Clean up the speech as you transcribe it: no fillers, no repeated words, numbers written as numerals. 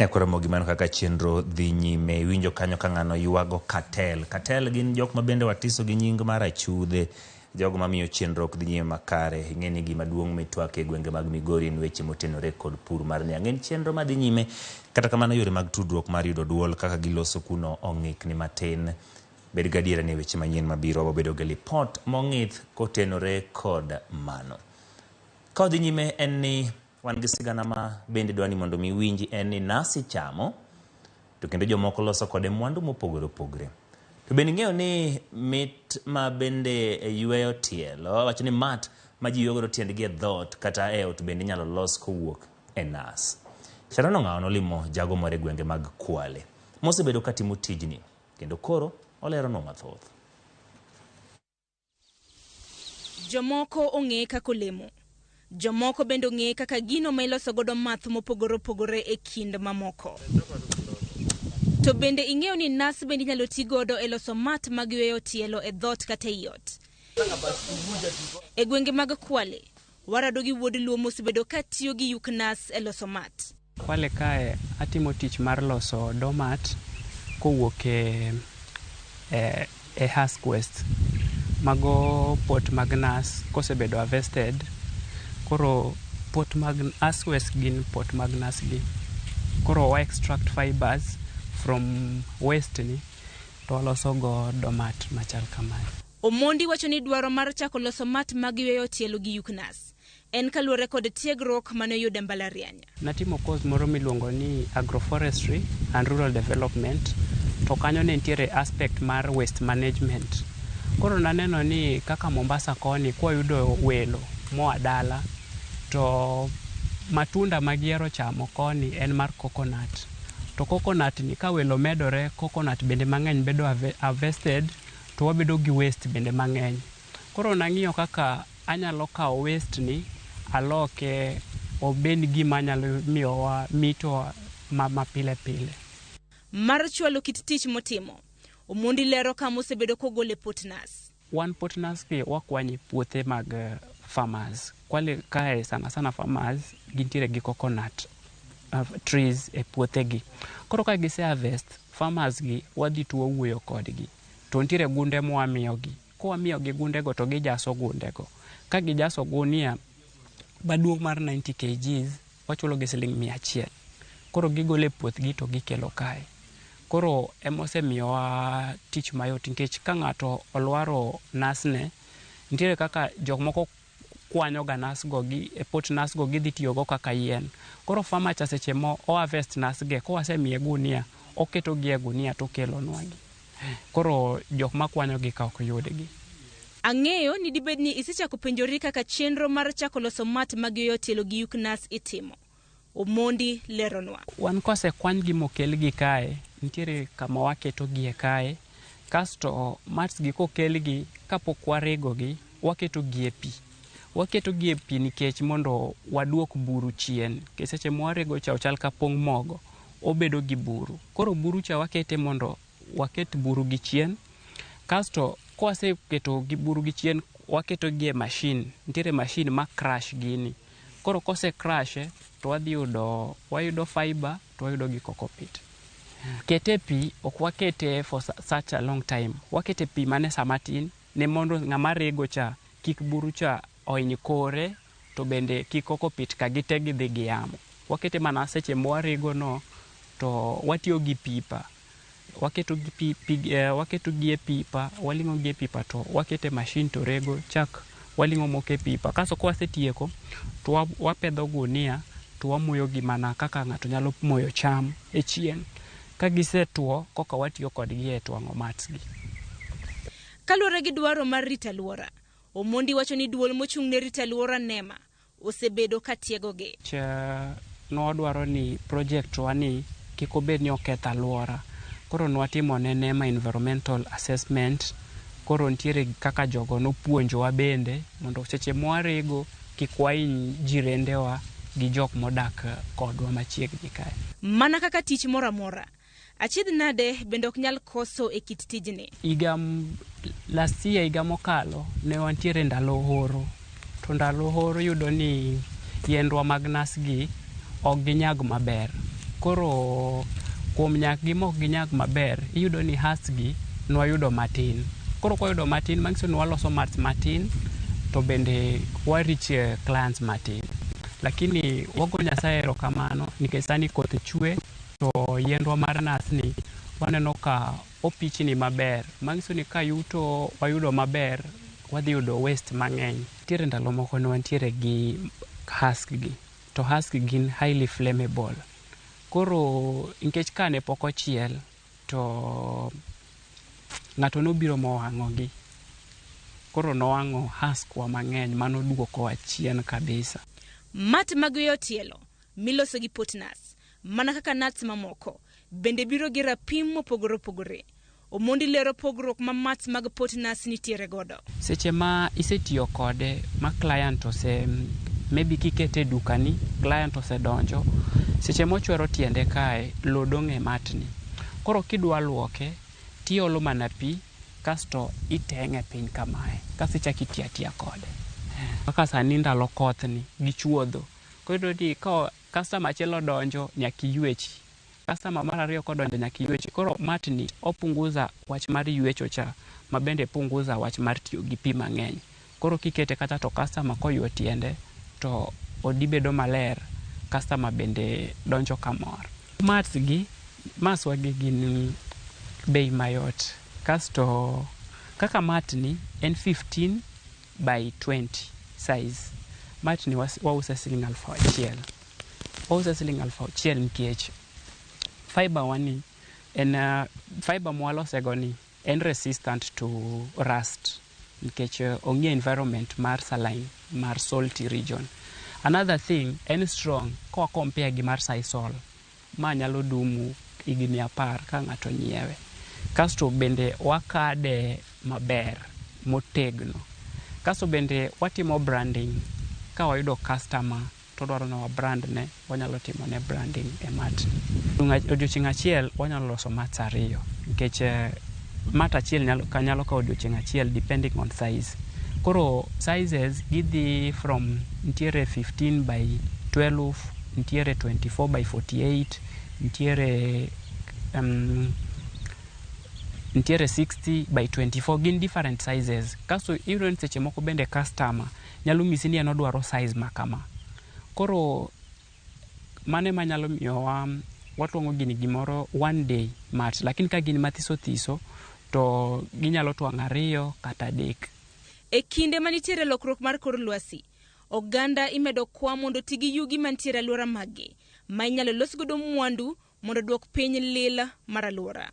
Nyakwar Ramogi mano kaka chenro dhi nyime. Iwinjo kanyo ka ng'ano ywago Katel. Katel gin jok ma bende watiso gi nying mar achudhe. Jogo mamiyo chenro ok dhi nyime makare. Ing'e ni gima duong' mitwak e gwenge mag Migori en weche motenore kod pur mar niang'. En chenro madhi nyime. Kata kamano yore mag tudruok mar yudo duol kaka giloso kuno ong'ikni matin. Bed gadiera ni weche manyien mabiro wabedo gi lipot mong'ith kotenore kod mano. Ka wadhi nyime en ni Wan gi sigana ma bende dwa ni mondo mi winji en ni nas ichamo to kendo jomoko loso kode mwandu mopogore opogore. To bende ing'eyo ni mit ma bende yweyo tielo, wacho ni mat ma ji yweyo godo tiendgi e dhoot kata e ot bende inyalo los kowuok e nas. Sharon Ong'awo nolimo jago moro e gwenge mag Kwale mosebedo katimo tijni kendo koro oleronwa mathoth. Jomoko ong'eye kaka olemo. Jomoko bende ong'eye kaka gino ma iloso godo math mopogore opogore e kind mamoko. To bende ing'eyo ni nas bende inyalo ti godo e loso mat mag yweyo tielo e dhoot kata ei ot. E gwenge mag Kwale, warado gi wuod Luo mosebedo ka tiyo gi yuk nas e loso mat. Kwale kae atimo tich mar loso doormat kowuok e, e, e husk waste. Mago pot mag nas kosebedo harvested, koro pot mag husk waste gin pot mag nas gi. Koro wa extract fibers from waste ni to waloso go doormat machal kamae. Omondi wacho ni dwaro mar chako loso mat mag yweyo tielo gi yuk nas en kaluwore kod tiegruok mane oyudo e mbalariany. Natimo course moro miluongo ni agroforestry and rural development to kanyo ne nitiere aspect mar waste management. Koro naneno ni kaka Mombasa koni kwayudo welo moa dala to matunda ma gihero chamo koni en mar coconut. To coconut ni ka welo medore, coconut bende mang'eny bedo harvested to wabedo gi waste bende mang'eny. Koro nang'iyo kaka anyalo kawo waste ni aloke obed gima nyalo miyowa mito ma pile pile. Mar chwalo kit tich motimo, Omondi lero kama osebedo kogole pot nas. Wan pot nas gi wakwanyo e puothe mag farmers. Kwale kae sana sana farmers gintiere gi coconut trees e puothegi. Koro ka gise harvest, farmers gi wadhi to wawuoyo kodgi. To nitiere gunde mwamiyogi. Kwamiyogi gundego to gijaso gundego. Ka gijaso gunia maduong' mar 90 kgs, wachulogi siling' 100. Koro gigolo e puothgi to gikelo kae. Koro emosemiyowa tich mayot nikech ka ng'ato olwaro nasne, nitiere kaka jok moko kwanyo ga nas go gi e pot nas go gidhi tiyo go kaka yien. Koro farmer cha seche mo o harvest nas ge kowasemiye gunia, oketo gi e gunia to okelonwa gi. Koro jok makwanyo gi ka ok yudgi. Ang'eyo ni dibed ni isechako penjori kaka chenro mar chako loso mat mag yweyo tielo gi yuk nas itimo. Omondi leronwa. Wan kosekwanygi mokelgi kae, nitiere kama waketogie kae, kasto mats gi kokelgi kapok waregogi, waketogi e pi. Waketogi e pi nikech mondo waduok buru chien. Nikech seche mwarego cha ochal ka pong' mogo, obedo gi buru. Koro buru cha wakete mondo waket buru gi chien. Kasto kwaseketo gi buru gi chien, waketo gi e machine. Nitiere machine ma crush gini. Koro kose crush to wadhi yudo, wayudo fiber to wayudo gi coco peat. Kete e pi, ok wakete for such a long time. Wakete pi mana e sama tin ne mondo ng'ama rego cha kik buru cha ohiny kore to bende kik coco peat ka gite gidhi gi yamo. Wakete mana seche mwarego no to watiyo gi pipa. Waketo gi pi, pi, waketo gi e pipa, waling'o gi e pipa to wakete machine to rego chak waling'o moko e pipa. Kasto kwasetieko to wapedho gunia to wamoyo gi mana kaka ng'ato nyalo moyo cham e chieng'. Ka gisetuo koka watiyo kodgi e twang'o mats gi. Kaluwore gi dwaro mar rito alwora, Omondi wacho ni duol mochung' ne rito alwora NEMA osebedo ka tiegogi. Nwadwaro ni project wa ni kik obed ni oketho alwora. Koro nwatimo ne NEMA environmental assessment. Koro nitiere kaka jogo nopuonjowa bende mondo seche mwarego kik wahiny jirendewa gi jok modak kodwa machiegni kae. Mana kaka tich moro amora, Achiedh nade bende ok nyal koso e kit tijni. Higa last year higa mokalo ne wantiere ndalo horo to ndalo horo iyudo ni yiendwa mag nas gi ok ginyag maber. Koro kuom nyak gi mok ginyag maber, iyudo ni husk gi nwayudo matin. Koro kwayudo matin, manyiso ni waloso mats matin to bende wa reach clients matin. Lakini wago Nyasaye erokamano nikech sani koth chwe to yiendwa mar nas ni waneno ka opichni maber. Manyiso ni ka yuto wayudo maber, wadhi yudo waste mang'eny. Nitiere ndalo moko ne wantiere gi husk gi, to husk gin highly flammable. Koro nikech ka ne pok ochiel to ng'ato nobiro mowang'o gi. Koro nowang'o husk wa mang'eny manoduokowa chien kabisa. Mat mag yweyo tielo miloso gi pot nas, mana kaka nuts mamoko, bende biro gi rapim mopogore opogore. Omondi lero pogruok ma mats mag pot nas nitiere godo. Seche ma isetiyo kode ma client ose maybe kikete e dukani, client osedonjo, seche mochwero tiende kae, lo dong' e matni. Koro kidwa luoke, tiolo mana pi kasto iteng'e piny kamae, kasto ichako itiyo atiya kode. Kaka sani ndalo koth ni gi chuodho, koro iyudo ni ka customer achiel odonjo nyaka iywechi. Customer mar ariyo kodonjo nyaka iywechi. Koro matni opunguza wach mar ywecho cha, ma bende punguza wach mar tiyo gi pi mang'eny. Koro kikete kacha to customer koywe tiende to odi bedo maler, customer bende donjo kamor. Mats gi, mats wa gi gin bei mayot. Kasto kaka mat ni en 15 by 20 size. Mat ni wause siling 1000. Wause siling 1000 nikech fiber wani en fiber mwalose go ni en resistant to rust nikech ong'e environment mar saline mar salty region. Another thing, en strong kwa compare gi mar sisal ma nyalo dumu higni 10 ka ng'ato nyiewe. Kasto bende wakade maber motegno. Kasto bende watimo branding ka wayudo customer to dwaro ni wa brand ne, wanyalo timo ne branding e mat. Odiochieng' achiel wanyalo loso mats ariyo nikech mat achiel nyalo kawo odiochieng' achiel depending on size. Koro sizes gidhi from nitiere 15 by 12, nitiere 24 by 48, nitiere 60 by 24, gin different sizes. Kasto iyudo ni seche moko bende customer nyalo nyisi ni en odwaro size ma kama. Koro mano ema nyalo miyowa watwang'o gini gimoro one day mat, lakini ka gin mathiso thiso to ginyalo twang'o ariyo kata adek. E kinde manitiere lokruok mar kor lwasi, oganda imedo kwa mondo ti gi yugi mantiere alwora maggi ma inyalo los godo mwandu mondo duok piny lil mar alwora.